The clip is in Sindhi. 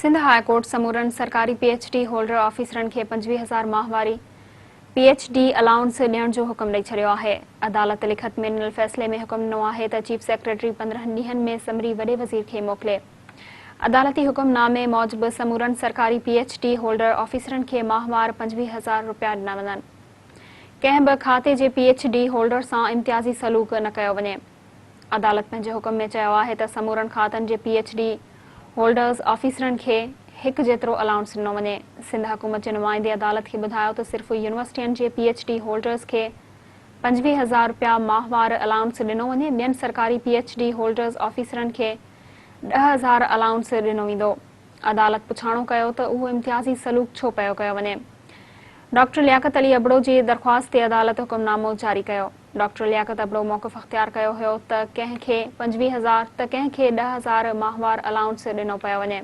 سنڌ هاء ڪورٽ سمورن سرڪاري پي ايڇ ڊي هولڊر آفيسرن کي 25 هزار ماهواري پي ايڇ ڊي الائونس ڏيڻ جو حڪم ڏئي ڇڏيو آهي. عدالت لکت ۾ ڏنل فيصلي ۾ حڪم ڏنو آهي ته چيف سيڪريٽري 15 ڏينهن ۾ سمري وڏي وزير کي موڪلي. عدالتي حڪم نامي موجب سمورن سرڪاري پي ايڇ ڊي هولڊر آفيسرن کي ماهوار 25 هزار رپيا ڏنا وڃن. ڪنهن به کاتي جي پي ايڇ ڊي هولڊر سان امتيازي سلوڪ نه ڪيو وڃي. عدالت پنهنجي حڪم ۾ چيو آهي ته سمورن کاتن جي پي ايڇ ڊي هولڊرز آفيسرن کي هڪ جيترو الائونس ڏنو وڃي. سنڌ حڪومت جي نمائندي عدالت کي ٻڌايو ته صرف يونيورسٽين جي پي ايڇ ڊي هولڊرز کي 25 هزار رپيا ماهوار الائونس ڏنو وڃي، ٻين سرڪاري پي ايڇ ڊي هولڊرز آفيسرن کي 10 هزار الائونس ڏنو ويندو. عدالت پڇاڻو ڪيو ته اهو امتيازي سلوڪ ڇو پيو ڪيو وڃي. ڊاڪٽر لياقت علي ابڙو جي درخواست تي عدالت حڪم نامو جاري ڪيو. ڊاڪٽر لياقت ابڙو موقف اختيار ڪيو هيو ته ڪنهن کي 25 هزار ته ڪنهن کي 10 هزار ماهوار الائونس ڏنو پيو وڃي.